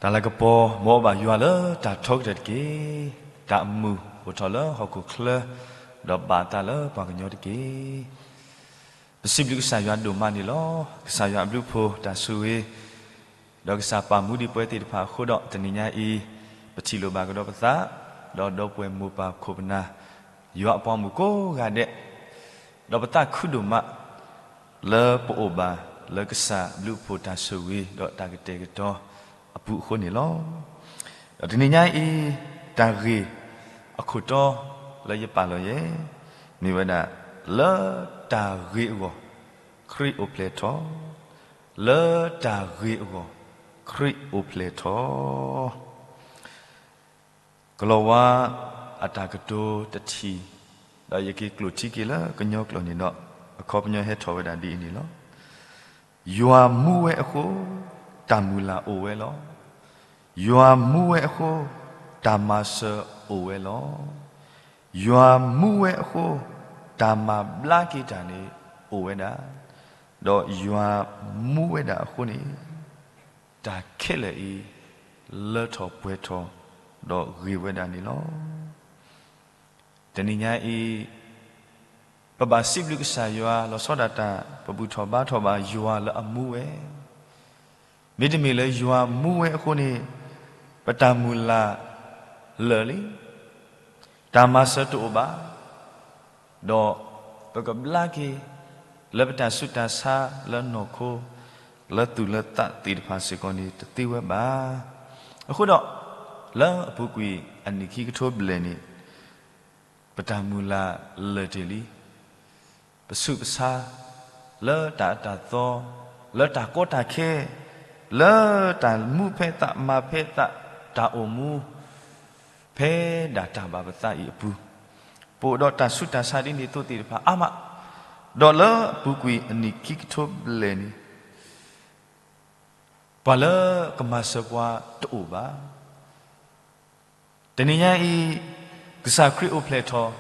တၢ်လၤကပီၤ မ်အအိၣ်ဘၣ်ယွၤလၢတၢ်ထီကတၢၢ်တက့ၢ်. တၢ်အမုာ်အိၣ်ထီၣ်လၢဟီၣ်ခိၣ်ချၢ, ဒီးဘၣ်အသးလၢပှၤကညီတက့ၢ်. ပစံးဘျုးကစၢ်ယွၤဒိၣ်မးန့ၣ်လီၤ. ကစၢ်ယွၤအဘျုးအဖှိၣ်တၢ်ဆိၣ်ဂ့ၤ, ဒီးကစၢ်ပာ်မူဒံးပဝဲသ့ၣ်တဖၣ်အဃိဒီး တနံၤညါအံၤ ပထံၣ်လိာ်ဘၣ်ကဒီးပသး, ဒီးဒီပုၢ်ဝဲၢ်မိၢ်ပၢ်ခိၣ်ပနၢ် ယွၤအပှၤမုၣ်ကိးဂၤဒဲး, ဒီးပသးခုဒိၣ်မး လၢပအိၣ်ဘၣ်လၢကစၢ်အဘျုးအဖှိၣ်တၢ်ဆိၣ်ဂ့ၤ ဒီးတၢ်ကတဲာ်ကတီၤအပူၤအဃိန့ၣ်လီၤ. ဒီးတနံၤညါအံၤ တၢ်ဂ့ၢ်အခိၣ်တီလၢယပာ်လီၤယဲ မ့ၢ်ဝဲဒၣ် လၢတၢ်ဂ့ၤအဂီၢ် ခရံာ်အိၣ်ဖျဲၣ်ထီၣ်, လၢတၢ်ဂ့ၤအဂီၢ် ခရံာ်အိၣ်ဖျဲၣ်ထီၣ်. ကလီၤဝါအတၢ်ကတိၤတထံၣ်, ဒီးယက့ၤကျိာ်ထံက့ၤလၢကညီကျိာ်န့ၣ်ဒီး အခီပညီဟဲထီၣ်ဝဲဒၣ်ဒ်အံၤန့ၣ်လီၤ. ယွၤမူဝဲအဃိ တၢ်မုၢ်လၢ်အိၣ်ဝဲလီၤ. ယွၤမူဝဲအဃိ တၢ်မၤစၢၤအိၣ်ဝဲလီၤ. ယွၤမူဝဲအဃိ တၢ်မၤဘျါက့ၤတၢ်န့ၣ်အိၣ်ဝဲဒၣ်, ဒီးယွၤမူဝဲဒၣ်အဃိန့ၣ် တၢ်ခဲလၢာ်အံၤ လၢထီၣ်ပှဲၤထီၣ် ဒီးဂ့ၤဝဲဒၣ်န့ၣ်လီၤ. တနံၤညါအံၤ ပဘၣ်စံးဘျုးကစၢ်ယွၤ လီၤဆီဒၣ်တၢ် ပဘူၣ်ထီၣ်ဘါထီၣ်ဘၣ်ယွၤလၢအမူဝဲ, မ့တမ့ၢ်လၢယွၤမူဝဲအဃိန့ၣ် ပတၢ်မုၢ်လၢ်လၢာ်လံ, တၢ်မၤစၢၤတအိၣ်ဘၣ်, ဒီးပကဘျါက့ၤ လၢပတၢ်ဆူးတၢ်ဆါလၢနီၢ်ခိ လၢသူၣ်လၢသးသ့ၣ်တဖၣ်စ့ၢ်ကီးန့ၣ် တသ့ဝဲဘၣ်. အဃိဒီး လၢအပူၤကွံာ်အနံၣ်ခံကထိဘျဲၣ်န့ၣ် ပတၢ်မုၢ်လၢ်လၢာ်တ့ၢ်လံ. ပဆူးပဆါ လၢတၢ်အၢတၢ်သီ, လၢတၢ်ကီတၢ်ခဲ, လၢတၢ်မူဖဲသးမၤဖဲသး တၢ်အိၣ်မူ ဖဲဒၣ်တၢ်ဘၣ်ပသးအံၤအပူၤ, ပအိၣ်ဒီးတၢ်ဆူးတၢ်ဆါဒ်န့ၣ်အသိးသ့ၣ်တဖၣ်အါမး, ဒီးလၢအပူၤကွံာ်အနံၣ်ခံကထိဘျဲၣ်န့ၣ် ပှၤလၢကမၤစၢၤပှၤတအိၣ်ဘၣ်. တနံၤညါအံၤ ကစၢ်ခရံာ်အိၣ်ဖျဲၣ်ထီၣ်,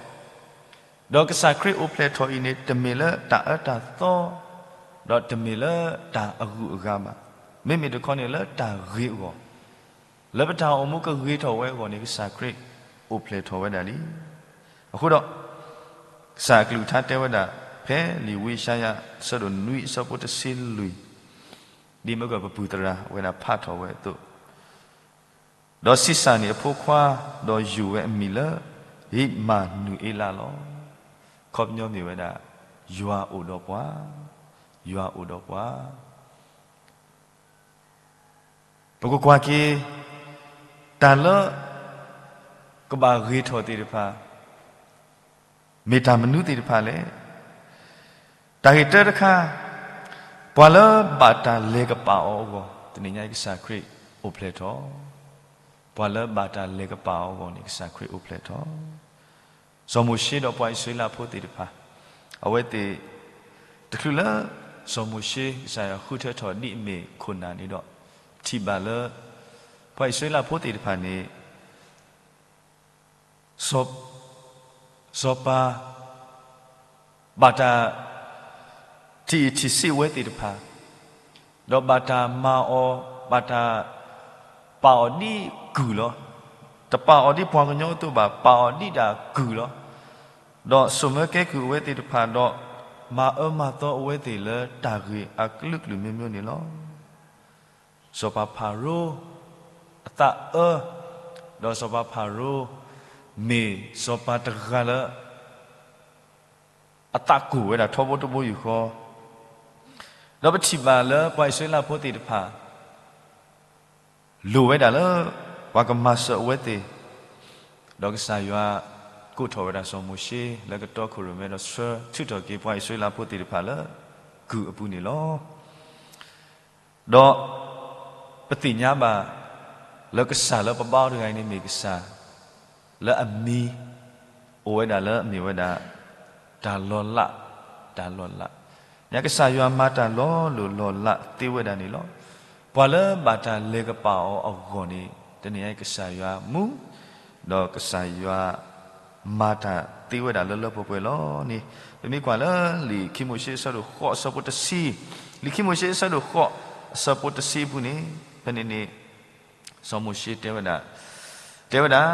ဒီးကစၢ်ခရံာ်အိၣ်ဖျဲၣ်ထီၣ်အံၤန့ၣ် တမ့ၢ်လၢတၢ်အၢတၢ်သီ, ဒီးတမ့ၢ်လၢတၢ်အဂုၤအဂၤဘၣ်. မ့မ့ၢ်တခီန့ၣ်လၢတၢ်ဂ့ၤအဂီၢ်, လၢပတၢ်အိၣ်မူကဂ့ၤထီၣ်ဝဲအဂီၢ်န့ၣ် ကစၢ်ခရံာ်အိၣ်ဖျဲၣ်ထီၣ်ဝဲဒၣ်လံ. အဃိဒီး ကစၢ်အကလုၢ်ကထါတဲဝဲဒၣ် ဖဲလံာ်ဝံယၡါယၤ အဆၢဒိၣ်နွံ အဆၢဖိတဆံလွံၢ်, ဒ်မ့ၢ်ကပပုၢ်သရၣ်ဝဲဒၣ်ဖးထီၣ်ဝဲအသိး, ဒီးဆံးစၢ်န့ၢ်အဖိခွါ, ဒီးယုၢ်ဝဲအမံၤလၢ ဧ့မၤနူၤအ့လးလီၤ. အခီပညီမ့ၢ်ဝဲဒၣ် ယွၤအိၣ်ဒီးပှၤ, ယွၤအိၣ်ဒီးပှၤ. ပကကွၢ်က့ၤ တၢ်လၢ ကဘၣ်ဂ့ၤထီၣ်သ့ၣ်တဖၣ် မ့ၢ်တၢ်မနုၤသ့ၣ်တဖၣ်လဲၣ်. တၢ်ဂ့ၢ်တၢတခါ, ပှၤလၢဘၣ်တၢ်လဲၤကပာ်အီၤအဂီၢ် တနံၤညါအံၤကစၢ်ခရံာ်အိၣ်ဖျဲၣ်ထီၣ်, ပှၤလၢဘၣ်တၢ်လဲၤကပာ်အီၤအဂီၢ်န့ၣ် ကစၢ်ခရံာ်အိၣ်ဖျဲၣ်ထီၣ်. စီၤမိၤၡ့ဒီးပှၤအံၣ်စရ့လးဖိသ့ၣ်တဖၣ်, အဝဲသ့ၣ် တချုးလၢ စီၤမိၤၡ့ ကစၢ်ယွၤဃုထၢထီၣ်ဒ်အမ့ၢ်ခိၣ်နၢ်န့ၣ်ဒီး, ထံၣ်ဘၣ်လၢ ပှၤအံၣ်စရ့လးဖိသ့ၣ်တဖၣ်န့ၣ် စီၤပၤ ဘၣ်တၢ်ထံၣ်အံၣ်ထံၣ်ဆံးအဝဲသ့ၣ်တဖၣ်, ဒီးဘၣ်တၢ်မၤအီၤ, ဘၣ်တၢ်ပာ်အီၤဒ်ကုၢ်လီၤ. တပာ်အီၤဒ်ပှၤကညီအသိးဘၣ်, ပာ်အီၤဒ်တၢ်ကုၢ်လီၤ. ဒီးစိာ်မၢကဲကုၢ်အဝဲသ့ၣ်တဖၣ်ဒီး, မၤအၢမၤသီအဝဲသ့ၣ်လၢတၢ်ဂ့ၢ်အကလုာ်ကလုာ်မျိုးမျိုးန့ၣ်လီၤ. စီၤပၤဖၤရိၤ အသးအၢ, ဒီးစီၤပၤဖၤရိၤ မ့ၢ်စီၤပၤတဂၤလၢ အသးကိၢ်ဝဲဒၣ်ထီဘိတဘိယူၢ်ဃီ, ဒီးပထံၣ်ဘၣ်လၢပှၤအံၣ်စရ့လးဖိသ့ၣ်တဖၣ် လိၣ်ဝဲဒၣ်လၢ ပှၤကမၤစၢၤအဝဲသ့ၣ်, ဒီးကစၢ်ယွၤ ကိးထီၣ်ဝဲဒၣ်စီၤမိၤၡ့ လၢကတီခိၣ်ရိၣ်မဲဒီးဆှၢထုးထီၣ်က့ၤပှၤအံၣ်စရ့လးဖိသ့ၣ်တဖၣ်လၢ ကုၢ်အပူၤန့ၣ်လီၤ. ဒီးပသ့ၣ်ညါဘၣ် လၢကစၢ်လၢပဘါအီၤတဂၤအံၤန့ၣ်မ့ၢ်ကစၢ် လၢအမံၤ အိၣ်ဝဲဒၣ်လၢအမ့ၢ်ဝဲဒၣ် တၢ်လီၤလး, တၢ်လီၤလး, ညါကစၢ်ယွၤမၤတၢ်လီၤလိၢ်လီၤလးသ့ဝဲဒၣ်န့ၣ်လီၤ. ပှၤလၢဘၣ်တၢ်လဲၤကပာ်အီၤအဂီၢ်န့ၣ် တနံၤညါအံၤကစၢ်ယွၤမူ ဒီးကစၢ်ယွၤ မၤတၢ်သ့ဝဲဒၣ်လၢလၢပှဲၤပှဲၤလီၤန့ၣ်, ပမ့ၢ်ကွၢ်လၢလံာ်ခံမိၤၡ့အဆၢဒိၣ်ဃိးအဆၢဖိတဆံ, လံာ်ခံမိၤၡ့အဆၢဒိၣ်ဃိးအဆၢဖိတဆံအပူၤန့ၣ်, ဖဲန့ၣ်န့ၣ် စီၤမိၤၡ့တဲဝဲဒၣ်, တဲဝဲဒၣ်,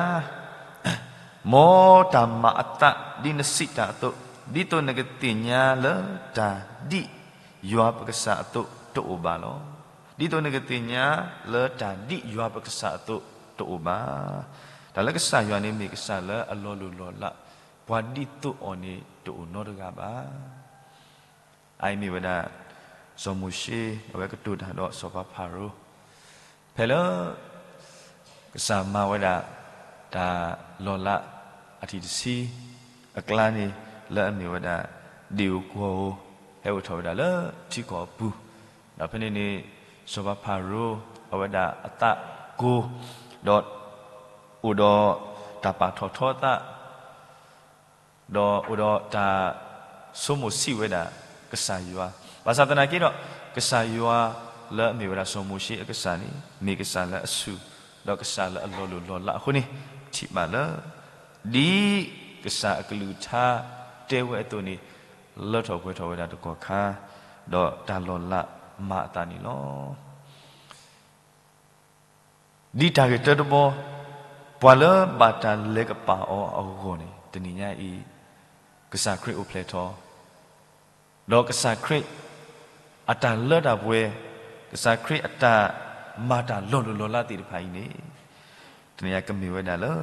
မ်တၢ်မၤအသးဒ်နစံးတၢ်အသိး, ဒ်သိးနကသ့ၣ်ညါလၢတၢ်ဒ်ယွၤပကစၢ်အသိးတအိၣ်ဘၣ်လီၤ. ဒ်သိးနကသ့ၣ်ညါလၢတၢ်ဒ်ယွၤပကစၢ်အသိးတအိၣ်ဘၣ်. တၢ်လၢကစၢ်ယွၤန့ၣ်မ့ၢ်ကစၢ်လၢအလီၤလိၢ်လီၤလး, ပှၤဒ်သိးအီၤန့ၣ်တအိၣ်နီတဂၤဘၣ်. အအံၤမ့ၢ်ဝဲဒၣ် စီၤမိၤၡ့ အဝဲကတိၤတၢ်ဒီးစီၤပၤဖၤရိၤ ဖဲလၢ ကစၢ်မၤဝဲဒၣ် တၢ်လီၤလးအထံၣ်တဆံအကျါန့ၣ် လၢအမ့ၢ်ဝဲဒၣ် ဒ့ၣ်ဧိၤကွီၢ်ဧိၤ ဟဲအိၣ်ထီၣ်ဝဲဒၣ်လၢထံကီၢ်အပူၤ, ဒီးဖဲန့ၣ်န့ၣ် စီၤပၤဖၤရိၤ အဝဲဒၣ်အသးကိၤ, ဒီးအိၣ်ဒီးတၢ်ပာ်ထီၣ်ထီအသး ဒီးအိၣ်ဒီးတၢ်ဆိကမိၣ်ဆံးဝဲဒၣ်ကစၢ်ယွၤ, ဘၣ်ဆၣ်သနာ်က့ဒီး ကစၢ်ယွၤလၢအမ့ၢ်ဝဲဒၣ်စီၤမိၤၡ့အကစၢ်န့ၣ် မ့ၢ်ကစၢ်လၢအဆူၣ် ဒီးကစၢ်လၢအလီၤလိၢ်လီၤလးအဃိန့ၣ် ထံၣ်ဘၣ်လၢ ဒ်ကစၢ်အကလုၢ်ကထါတဲဝဲအသိးန့ၣ် လၢထီၣ်ပှဲၤထီၣ်ဝဲဒၣ်တကီၢ်ခါ, ဒီးတၢ်လီၤလးမၤအသးန့ၣ်လီၤ. ဒ်တၢ်ဂ့ၢ်တၢတဘီ, ပှၤလၢဘၣ်တၢ်လဲၤကပာ်အီၤအဂီၢ်န့ၣ် တနံၤညါအံၤ ကစၢ်ခရံာ်အိၣ်ဖျဲၣ်ထီၣ်, ဒီးကစၢ်ခရံာ်အတၢ်လၢတၢ်ပှဲၤ, ကစၢ်ခရံာ်အတၢ်မၤတၢ်လီၤလိၢ်လီၤလးသ့ၣ်တဖၣ်အံၤန့ၣ် တနံၤညါကမ့ၢ်ဝဲဒၣ်လၢ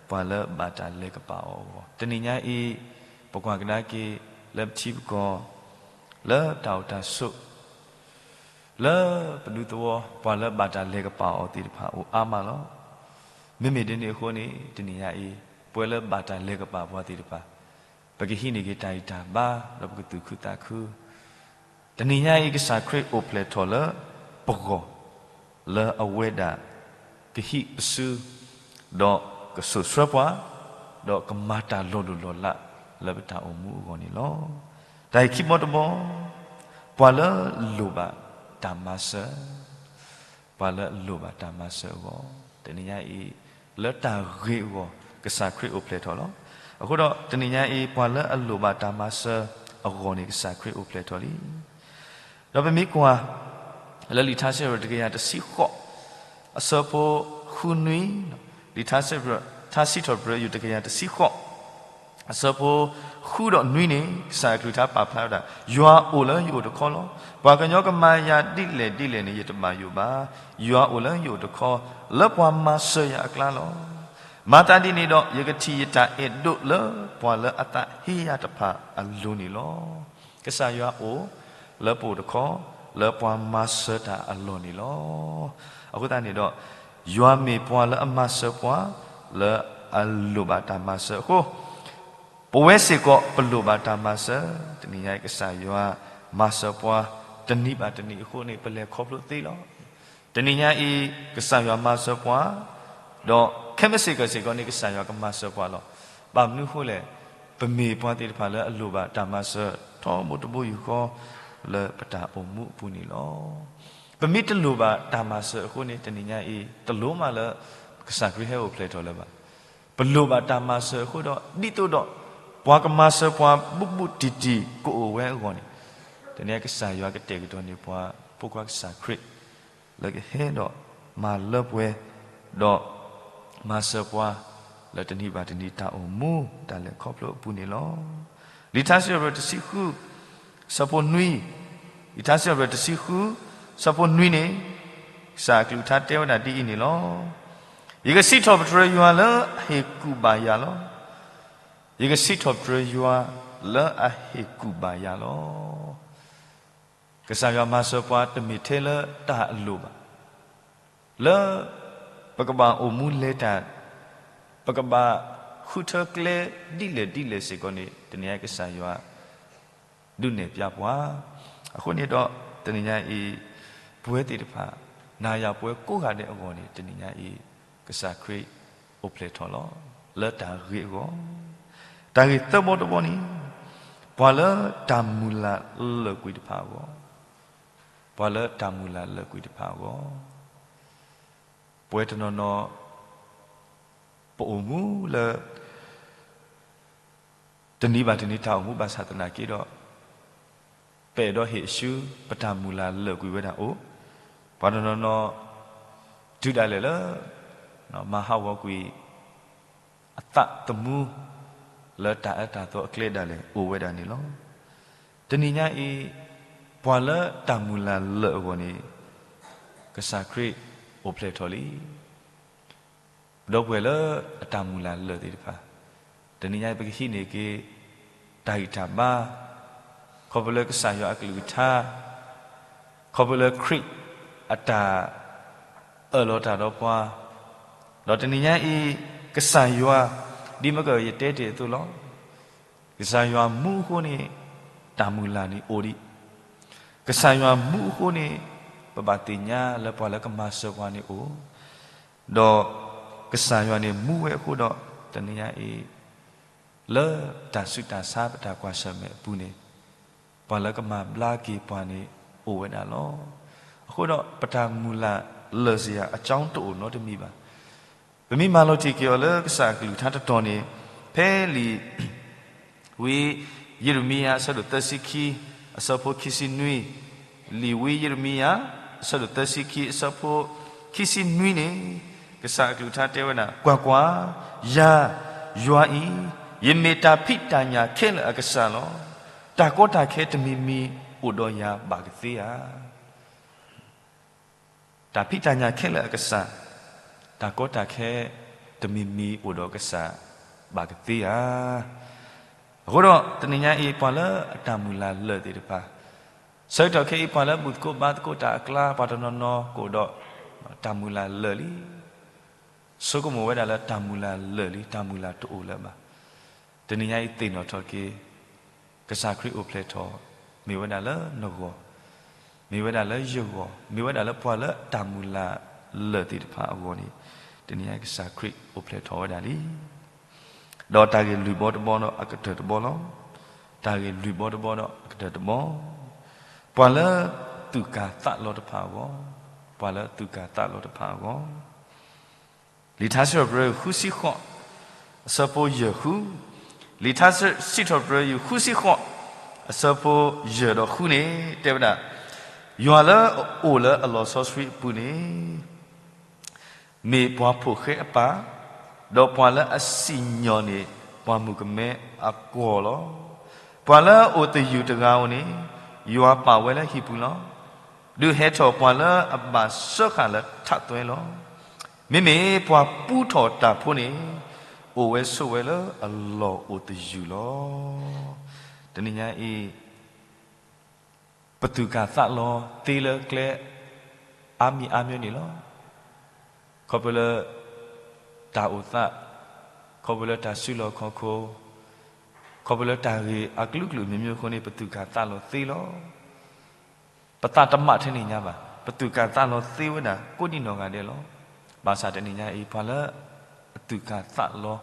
ပှၤလၢဘၣ်တၢ်လဲၤကပာ်အီၤအဂီၢ်, တနံၤညါအံၤ ပကွၢ်ကဒါက့ၤလၢပထံပကီၢ် လၢတၢ်အိၣ်တၢ်ဆိး လၢပဒူသဝီ ပှၤလၢဘၣ်တၢ်လဲၤကပာ်အီၤသ့ၣ်တဖၣ်အိၣ်အါမးလီၤ. မ့မ့ၢ်ဒ်န့ၣ်အဃိန့ၣ် တနံၤညါအံၤ ပှၤလၢဘၣ်တၢ်လဲၤကပာ်ပှၤသ့ၣ်တဖၣ် ပကဟံးန့ၢ်က့ၤတၢ်ဂံၢ်တၢ်ဘါ ဒီးပကသူၣ်ခုသးခု တနံၤညါအံၤ ကစၢ်ခရံာ်အိၣ်ဖျဲၣ်ထီၣ်လၢပဂီၢ် လၢအဝဲဒၣ်ကဟံးပစု ဒီးကစိာ်ဆှၢပှၤ ဒီးကမၤတၢ်လီၤလိၢ်လီၤလးလၢပတၢ်အိၣ်မူအဂီၢ်န့ၣ်လီၤ. တၢ်ဂ့ၢ်ခံဘီတဘီ, ပှၤလၢအလိၣ်ဘၣ်တၢ်မၤစၢၤ ပှၤလၢအလိၣ်ဘၣ်တၢ်မၤစၢၤအဂီၢ်, တနံၤညါအံၤ လၢတၢ်ဂ့ၤအဂီၢ် ကစၢ်ခရံာ်အိၣ်ဖျဲၣ်ထီၣ်လီၤ. အဃိဒီးတနံၤညါအံၤ ပှၤလၢအလိၣ်ဘၣ်တၢ်မၤစၢၤအဂီၢ်န့ၣ် ကစၢ်ခရံာ်အိၣ်ဖျဲၣ်ထီၣ်လံ. ဒီးပမ့ၢ်ကွၢ် လၢလံာ်ထါစံးပတြၢၤတကယၤတဆံဃိး အဆၢဖိဃုနွံ, လံာ်ထါစံးပတြၢၤ ထါစံးထီၣ်ပတြၢၤယိၤတကယၤတဆံဃိး အဆၢဖိဃုဒီးနွံန့ၣ် ကစၢ်အကလုၢ်ကထါပာ်ဖျါဝဲဒၣ်, ယွၤအိၣ်လၢယအိၣ်တခီလီၤ. ပှၤကညီကမၤယၤဒ်လဲၣ်ဒ်လဲၣ်န့ၣ် ယတဘၣ်ယိၣ်ဘၣ်. ယွၤအိၣ်လၢယအိၣ်တခီ လၢပှၤမၤစၢၤယၤအကျါလီၤ. မၤသးဒ်န့ၣ်ဒီး ယကထံၣ်ယတၢ်အဲၣ်ဒိးလၢပှၤလၢအသးဟ့ယၤတဖၣ်အလိၤန့ၣ်လီၤ. ကစၢ်ယွၤအိၣ်လၢပအိၣ်တခီ လၢပှၤမၤစၢၤတၢ်အလီၢ်န့ၣ်လီၤ. အဃိသတးန့ၣ်ဒီး ယွၤမ့ၢ်ပှၤလၢအမၤစၢၤပှၤ လၢအလိၣ်ဘၣ်တၢ်မၤစၢၤအဃိ ပဝဲစ့ၢ်ကီးပလိၣ်ဘၣ်တၢ်မၤစၢၤ, တနံၤညါအံၤကစၢ်ယွၤမၤစၢၤပှၤ တနံၤဘၣ်တနံၤအဃိန့ၣ် ပလဲၤခီဖျိသ့လီၤ. တနံၤညါအံၤ ကစၢ်ယွၤမၤစၢၤပှၤ, ဒီးခဲမုၢ်ဆ့ၣ်ကီၢ်စ့ၢ်ကီးန့ၣ် ကစၢ်ယွၤကမၤစၢၤပှၤလီၤ. ဘၣ်မနုၤအဃိလဲၣ်, ပမ့ၢ်ပှၤသ့ၣ်တဖၣ်လၢအလိၣ်ဘၣ်တၢ်မၤစၢၤ ထီဘိတဘိယူၢ်ဃီ လၢပတၢ်အိၣ်မူအပူၤန့ၣ်လီၤ. ပမ့ၢ်တလိၣ်ဘၣ်တၢ်မၤစၢၤအဃိန့ၣ် တနံၤညါအံၤ တလိၣ်မးလၢ ကစၢ်ခရံာ်ဟဲအိၣ်ဖျဲၣ်ထီၣ်လၢၤဘၣ်. ပလိၣ်ဘၣ်တၢ်မၤစၢၤအဃိဒီး ဒ်သိးဒီး ပှၤကမၤစၢၤပှၤဘူးဘူးတံၢ်တံၢ်ကအိၣ်ဝဲအဂီၢ်န့ၣ်, တနံၤညါကစၢ်ယွၤကတဲာ်ကတီၤန့ၢ်ပှၤ ဖိခွါကစၢ်ခရံာ် လၢကဟဲဒီးမၤလၢပှဲၤ ဒီးမၤစၢၤပှၤ လၢတနံၤဘၣ်တနံၤတၢ်အိၣ်မူ တၢ်လဲၤခီဖျိအပူၤန့ၣ်လီၤ. လံာ်ထါစံးပတြၢၤတဆံဃု ဆၢဖိနွံ, လံာ်ထါစံးပတြၢၤတဆံဃု ဆၢဖိနွံန့ၣ် ကစၢ်အကလုၢ်ကထါတဲဝဲဒၣ်ဒ်အံၤန့ၣ်လီၤ. ယကစံးထီၣ်ပတြၢၤယွၤလၢအဟ့ၣ်ကူၣ်ဘၣ်ယၤလီၤ. ယကစံးထီၣ်ပတြၢၤယွၤလၢအဟ့ၣ်ကူၣ်ဘၣ်ယၤလီၤ. ကစၢ်ယွၤမၤစၢၤပှၤတမ့ၢ်ထဲလၢတၢ်အလိၣ်ဘၣ်, လၢပကဘၣ်အိၣ်မူလဲၤတၢ်, ပကဘၣ်ဃုထၢကျဲဒ်လဲၣ်ဒ်လဲၣ်စ့ၢ်ကီးန့ၣ် တနံၤညါကစၢ်ယွၤ ဒုးနဲၣ်ပျါပှၤ. အဃိန့ၣ်ဒီး တနံၤညါအံၤ ပဝဲသ့ၣ်တဖၣ် နၤယၤပဝဲကိးဂၤဒဲးအဂီၢ်န့ၣ် တနံၤညါအံၤ ကစၢ်ခရံာ်အိၣ်ဖျဲၣ်ထီၣ်လီၤ လၢတၢ်ဂ့ၤအဂီၢ်. တၢ်ဂ့ၢ်သၢဘီတဘီန့ၣ် ပှၤလၢတၢ်မုၢ်လၢ်လၢာ်ကွံာ်တဖၣ်အဂီၢ်, ပှၤလၢတၢ်မုၢ်လၢ်လၢာ်ကွံာ်တဖၣ်အဂီၢ်, ပဝဲတနီၤနီၤ ပအိၣ်မူလၢ တနံၤဘၣ်တနံၤတၢ်အိၣ်မူဘၣ်ဆၣ်သနာ်က့ဒီး ပအဲၣ်ဒိးဟ့ၣ်အစု ပတၢ်မုၢ်လၢ်လၢာ်ကွံာ်ဝဲဒၣ်အိၣ်, ပှၤတနီၤနီၤ တုၤဒၣ်လဲာ်လၢ မၤဟးဂီၤကွံာ် အသးသမူ လၢတၢ်အၢတၢ်သီအကျဲဒၣ်လဲာ်အိၣ်ဝဲဒၣ်န့ၣ်လီၤ. တနံၤညါအံၤ ပှၤလၢတၢ်မုၢ်လၢ်လၢာ်အဂီၢ်န့ၣ် ကစၢ်ခရံာ်အိၣ်ဖျဲၣ်ထီၣ်လံ. ဒီပုၢ်ဝဲၢ်လၢအတၢ်မုၢ်လၢ်လၢာ်သ့ၣ်တဖၣ်, တနံၤညါအံၤပကဟံးန့ၢ်က့ၤ တၢ်ဂံၢ်တၢ်ဘါ ခီဖျိလၢကစၢ်ယွၤအကလုၢ်ကထါ, ခီဖျိလၢခရံာ်အတၢ်အၢၣ်လီၤတၢ်ဒီးပှၤ, ဒီးတနံၤညါအံၤ ကစၢ်ယွၤ ဒ်မ့ၢ်ကယတဲတ့ၢ်အသိးလီၤ. ကစၢ်ယွၤမူအဃိန့ၣ် တၢ်မုၢ်လၢ်န့ၣ်အိၣ်ဒံး. ကစၢ်ယွၤမူအဃိန့ၣ် ပဘၣ်သ့ၣ်ညါလၢပှၤလၢကမၤစၢၤပှၤန့ၣ်အိၣ်, ဒီးကစၢ်ယွၤန့ၣ်မူဝဲအဃိဒီး တနံၤညါအံၤ လၢတၢ်ဆူးတၢ်ဆါပတၢ်ကွၢ်ဆၢၣ်မဲာ်အပူၤန့ၣ် ပှၤလၢကမၤဘျါက့ၤပှၤန့ၣ်အိၣ်ဝဲဒၣ်လီၤ. အဃိဒီး ပတၢ်မုၢ်လၢ်လၢာ်စ့ၢ်ကီးအကၠီတအိၣ်နီတမံၤဘၣ်. ပမ့ၢ်မၤလီၤတံၢ်က့ၤအီၤလၢကစၢ်အကလုၢ်ကထါတတီၤန့ၣ် ဖဲလံာ် ဝံယံးရမံယၤ အဆၢဒိၣ်သၢဆံခံ အဆၢဖိခံဆံနွံ, လံာ်ဝံယံးရမံယၤ အဆၢဒိၣ်သၢဆံခံ အဆၢဖိခံဆံနွံန့ၣ် ကစၢ်အကလုၢ်ကထါတဲဝဲဒၣ်, ကွၢ်ကွၢ်, ယၤ, ယွၤအံၤ, ယမ့ၢ်တၢ်ဖံးတၢ်ညၣ်ခဲလၢာ်အကစၢ်လီၤ. တၢ်ကီတၢ်ခဲတမံၤမံၤအိၣ်ဒီးယၤဘၣ်ကသ့ဧါ. တၢ်ဖံးတၢ်ညၣ်ခဲလၢာ်အကစၢ်, တၢ်ကီတၢ်ခဲတမံၤမံၤအိၣ်ဒီးကစၢ်ဘၣ်ကသ့ဧါ. အဃိဒီးတနံၤညါအံၤ ပှၤလၢအတၢ်မုၢ်လၢ်လၢာ်သ့ၣ်တဖၣ်, ဆၢကတီၢ်ခဲအံၤ ပှၤလၢဘူၣ်သကိးဘါသကိးတၢ်အကျါ ပှၤတနီၤနီၤကအိၣ်ဒီး တၢ်မုၢ်လၢ်လၢာ်လံ. ဆိကမိၣ်ဝဲဒၣ်လၢတၢ်မုၢ်လၢ်လၢာ်လံ, တၢ်မုၢ်လၢ်တအိၣ်လၢၤဘၣ်. တနံၤညါအံၤသ့ၣ်နီၣ်ထီၣ်က့ၤ ကစၢ်ခရံာ်အိၣ်ဖျဲၣ်ထီၣ် မ့ၢ်ဝဲဒၣ်လၢနဂီၢ်, မ့ၢ်ဝဲဒၣ်လၢယဂီၢ်, မ့ၢ်ဝဲဒၣ်လၢပှၤလၢတၢ်မုၢ်လၢ်လၢာ်သ့ၣ်တဖၣ်အဂီၢ်န့ၣ် တနံၤညါအံၤကစၢ်ခရံာ်အိၣ်ဖျဲၣ်ထီၣ်ဝဲဒၣ်လံ. ဒီးတၢ်ဂ့ၢ်လွံၢ်ဘီတဘီဒီးအကတၢၢ်တဘီလီၤ. တၢ်ဂ့ၢ်လွံၢ်ဘီတဘီဒီးအကတၢၢ်တဘီ, ပှၤလၢသူၣ်ကၢ်သးလီၤတဖၣ်အဂီၢ်, ပှၤလၢသူၣ်ကၢ်သးလီၤတဖၣ်အဂီၢ် လံာ်ထါစံးထီၣ်ပတြၢၤ ဃုဆံဃိး, အဆၢဖိယဲၢ်ဃု, လံာ်ထါစံးထီၣ်ပတြၢၤ ဃုဆံဃိး, အဆၢဖိယဲၢ်ဒီးဃုန့ၣ် တဲဝဲဒၣ်, ယွၤလၢအအိၣ်လၢအလီၤစီဆှံအပူၤန့ၣ် မ့ၢ်ပှၤဖိၣ်ဃဲအပၢ်, ဒီးပှၤလၢအစံၣ်ညီၣ်န့ၣ် ပှၤမုၣ်ကမဲအကီၢ်လီၤ. ပှၤလၢအအိၣ်သယုၢ်တဂၤဧိၤန့ၣ် ယွၤပာ်ဝဲလၢဟံၣ်ပူၤလီၤ. ဒုးဟဲထီၣ်ပှၤလၢအဘၣ်စၢဃာ်လၢထးသွဲလီၤ. မ့မ့ၢ်ပှၤပူထီၣ်တၢ်ဖိန့ၣ် အိၣ်ဝဲဆိးဝဲလၢအလီၢ်အိၣ်သယုၢ်လီၤ. တနံၤညါအံၤ ပသူၣ်ကၢ်သးလီၤသ့လၢကျဲ အါမံၤအါမံၤန့ၣ်လီၤ. ခီဖျိလၢ တၢ်အိၣ်သး, ခီဖျိလၢတၢ်စုလီၢ်ခီၣ်ခိၣ်, ခီဖျိလၢတၢ်ဂ့ၢ်အကလုာ်ကလုာ်မံၤမံၤအဃိန့ၣ် ပသူၣ်ကၢ်သးလီၤသ့လီၤ. ပသးတမးထဲန့ၣ်ညါဘၣ်, ပသူၣ်ကၢ်သးလီၤသ့ဝဲဒၣ်ကိးဒံနီၢ်ဂၤဒဲးလီၤ. ဘၣ်ဆၣ်တနံၤညါအံၤ ပှၤလၢအသူၣ်ကၢ်သးလီၤ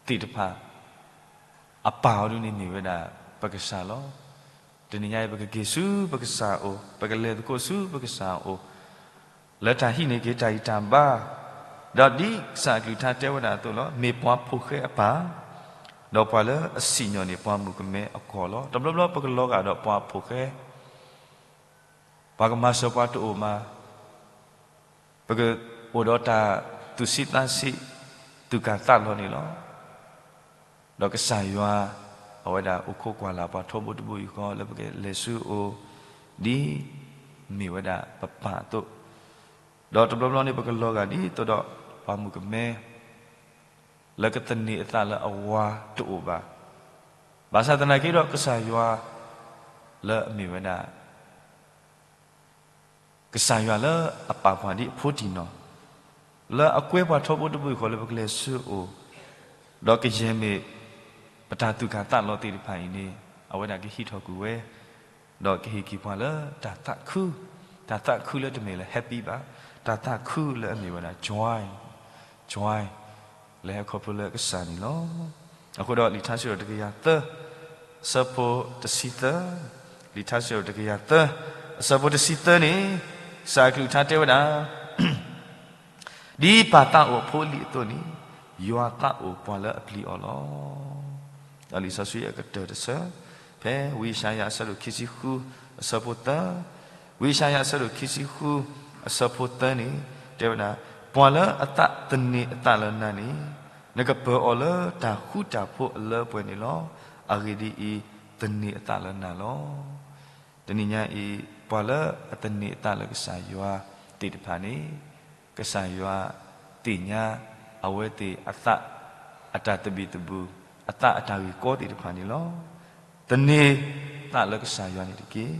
သ့ၣ်တဖၣ် အပၢ်အီၤဒ်န့ၣ်မ့ၢ်ဝဲဒၣ်ပကစၢ်လီၤ. တနံၤညါအံၤ ပကက့ၤဆူပကစၢ်အအိၣ်, ပကလဲၤသကိးဆူပကစၢ်အအိၣ်, လၢတၢ်ဟံးန့ၢ်က့ၤတၢ်ဂံၢ်တၢ်ဘါ, ဒီးဒ်ကစၢ်အကလုၢ်ကထါတဲဝဲဒၣ်အသိးလီၤ, မ့ၢ်ပှၤဖိၣ်ဃဲအပၢ်, ဒီးပှၤလၢအစံၣ်ညီၣ်န့ၣ် ပှၤမုၣ်ကမဲအကီၢ်လီၤ. တဘျီဘျီပကလီၤဂာ်ဒီးပှၤဖိၣ်ဃဲ ပှၤကမၤစၢၤပှၤတအိၣ်မး, ပကအိၣ်ဒီးတၢ်သူၣ်ဆံးသးဆံး သူၣ်ကၢ်သးလီၤန့ၣ်လီၤ. ဒီးကစၢ်ယွၤ အဝဲဒၣ်အိၣ်ခိးကွၢ်လၢ်ပှၤထီဘိတဘိယူၢ်ဃီ လၢပကလဲၤဆူအအိၣ် ဒ်မ့ၢ်ဝဲဒၣ်ပပၢ်အသိး, ဒီးတဘျီဘျီန့ၣ် ပကလီၤဂာ်ဒ်သိးဒီး ပှၤမုၣ်ကမဲ လၢကသန့ၤအသးလၢအဝၤတအိၣ်ဘၣ်. ဘၣ်ဆၣ်သနာ်က့ဒီး ကစၢ်ယွၤ လၢအမ့ၢ်ဝဲဒၣ် ကစၢ်ယွၤလၢအပာ်ပှၤဒ်အဖိတံၢ်နီၢ်, လၢအကွဲပှၤထီဘိတဘိယူၢ်ဃီ လၢပကလဲၤဆူအအိၣ်, ဒီးကယဲၢ်မ့ၢ် ပတၢ်သူၣ်ကၢ်သးလီၤသ့ၣ်တဖၣ်အံၤန့ၣ် အဝဲဒၣ်ကဟံးထီၣ်ကွံာ်ဝဲ, ဒီးကဟ့ၣ်က့ၤပှၤလၢတၢ်သးခု, တၢ်သးခုလၢတမ့ၢ်လၢ happy ဘၣ်, တၢ်သးခုလၢအမ့ၢ်ဝဲဒၣ် joy, joy လၢဟဲခီဖျိလၢကစၢ်န့ၣ်လီၤ. အဃိဒီးလံာ်ထါစံးထီၣ်တကယၤသၢ, အဆၢဖိတဆံသၢ, လံာ်ထါစံးထီၣ်တကယၤသၢ, အဆၢဖိတဆံသၢန့ၣ် ကစၢ်အကလုၢ်ကထါတဲဝဲဒၣ် ဒ်ပၢ်သးအိၣ်အဖိအလံၤအသိးန့ၣ်, ယွၤသးအိၣ်ပှၤလၢအပျံၤအီၤလီၤ. ဒီးလံာ်စီဆှံအကတၢၢ်တဆၢ, ဖဲဝံယၡါယၤအဆၢဒိၣ်ခံဆံဃု အဆၢဖိသၢ, ဝံယၡါယၤအဆၢဒိၣ်ခံဆံဃု အဆၢဖိသၢန့ၣ် တဲဝဲဒၣ်, ပှၤလၢအသးသန့ၤအသးလၢနၤန့ၣ်, နကပၢၤအီၤလၢတၢ်ဃူတၢ်ဖိးအလၢအပှဲၤန့ၣ်လီၤ. အဂ့ၢ်ဒ်အံၤ, သန့ၤအသးလၢနၤလီၤ. တနံၤညါအံၤ, ပှၤလၢအသန့ၤအသးလၢကစၢ်ယွၤသ့ၣ်တဖၣ်န့ၣ်, ကစၢ်ယွၤသ့ၣ်ညါအဝဲသ့ၣ်အသး အတၢ်သဘံၣ်သဘုၣ်, အသးအတၢ်ဂ့ၢ်ကီသ့ၣ်တဖၣ်န့ၣ်လီၤ. သန့ၤသးလၢကစၢ်ယွၤန့ၣ်တက့ၢ်.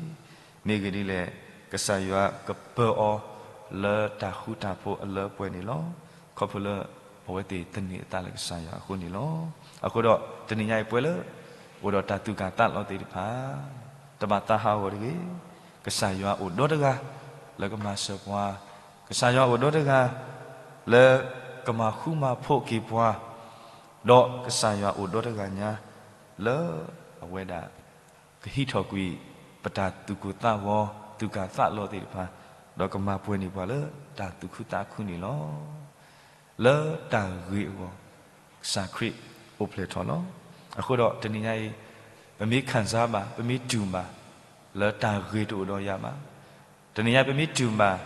မ့ၢ်ဂ့ၢ်ဒ်လဲၣ်, ကစၢ်ယွၤကပၢၤအီၤလၢတၢ်ဃူတၢ်ဖိးအလၢအပှဲၤန့ၣ်လီၤ. ခီဖျိလၢအဝဲသ့ၣ်သန့ၤအသးလၢကစၢ်ယွၤအဃိန့ၣ်လီၤ. အဃိဒီးတနံၤညါအံၤပှၤလၢ အိၣ်ဒီးတၢ်သူၣ်ကၢ်သးလီၤသ့ၣ်တဖၣ်, တဘၣ်သးဟးဂီၤတဂ့ၤ. ကစၢ်ယွၤအိၣ်ဒီတဂၤလၢကမၤစၢၤပှၤ, ကစၢ်ယွၤအိၣ်ဒီတဂၤလၢကမၤဃူမၤဖိးက့ၤပှၤ, ဒီးကစၢ်ယွၤအိၣ်ဒီတဂၤညါလၢအဝဲဒၣ် ကဟံးထီၣ်ကွံာ် ပတၢ်သူၣ်ကိၢ်သးဂီၤ သူၣ်ကၢ်သးလီၤသ့ၣ်တဖၣ်, ဒီးကမၤပှဲၤန့ၢ်ပှၤလၢတၢ်သူၣ်ခုသးခုန့ၣ်လီၤ. လၢတၢ်ဂ့ၤအဂီၢ် ကစၢ်ခရံာ်အိၣ်ဖျဲၣ်ထီၣ်လီၤ. အဃိဒီးတနံၤညါအံၤ ပမ့ၢ်ခံစားဘၣ်, ပမ့ၢ်တူၢ်ဘၣ် လၢတၢ်ဂ့ၤတအိၣ်ဒီးယၤဘၣ်, တနံၤညါပမ့ၢ်တူၢ်ဘၣ်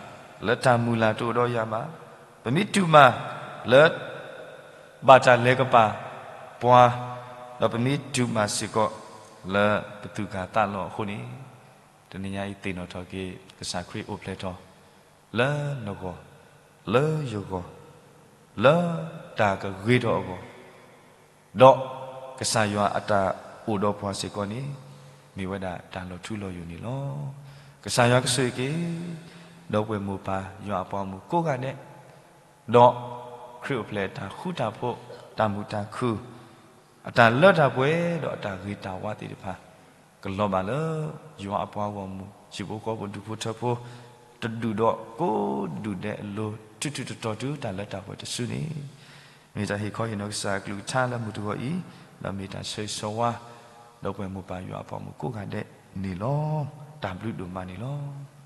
လၢတၢ်မုၢ်လၢ်တအိၣ်ဒီးယၤဘၣ်, ပမ့ၢ်တူၢ်ဘၣ် လၢ ဘၣ်တၢ်လဲၤကပၤပှၤ, ဒီးပမ့ၢ်တူၢ်ဘၣ်စ့ၢ်ကီး လၢပသူၣ်ကၢ်သးလီၤအဃိန့ၣ်, တနံၤညါအံၤသ့ၣ်နီၣ်ထီၣ်က့ၤ ကစၢ်ခရံာ်အိၣ်ဖျဲၣ်ထီၣ် လၢနဂီၢ်, လၢယဂီၢ်, လၢတၢ်ကဂ့ၤထီၣ်အဂီၢ်, ဒီးကစၢ်ယွၤအတၢ်အိၣ်ဒီးပှၤစ့ၢ်ကီးန့ၣ် မ့ၢ်ဝဲဒၣ်တၢ်လီၤထူလီၤယိာ်န့ၣ်လီၤ. ကစၢ်ယွၤကဆိၣ်ဂ့ၤက့ၤ ဒီပုၢ်ဝဲၢ်မိၢ်ပၢ်ယွၤအပှၤဂီၢ်မုၢ်ကိးဂၤဒဲး, ဒီးခရံာ်အိၣ်ဖျဲၣ်တၢ်ဃူတၢ်ဖိး တၢ်မုာ်တၢ်ခုၣ် အတၢ်လၢတၢ်ပှဲၤ ဒီးအတၢ်ဂ့ၤတၢ်ဝါသ့ၣ်တဖၣ် ကလီၤဘၣ်လၢ ယွၤအပှၤဂီၢ်မုၢ် ဟံၣ်ဖိဃီဖိ ဒူၣ်ဖိထၢဖိ တဒူၣ်ဒီးကိးဒူၣ်ဒဲးအလိၤ ထူးထူးတီၤတီၤတုၤတၢ်လၢတၢ်ပှဲၤတစုန့ၣ်, မ့ၢ်တၢ်ဟ့ၣ်ခီဟ့ၣ်နီၤကစၢ်အကလုၢ်ကထါလၢမုၢ်တဂီၤအံၤ, ဒီးမ့ၢ်တၢ်ဆၢဂ့ၤဆၢဝါ ဒီပုၢ်ဝဲၢ်မိၢ်ပၢ်ယွၤအပှၤဂီၢ်မုၢ်ကိးဂၤဒဲးန့ၣ်လီၤ. တၢ်ဘျုးဒိၣ်မးန့ၣ်လီၤ.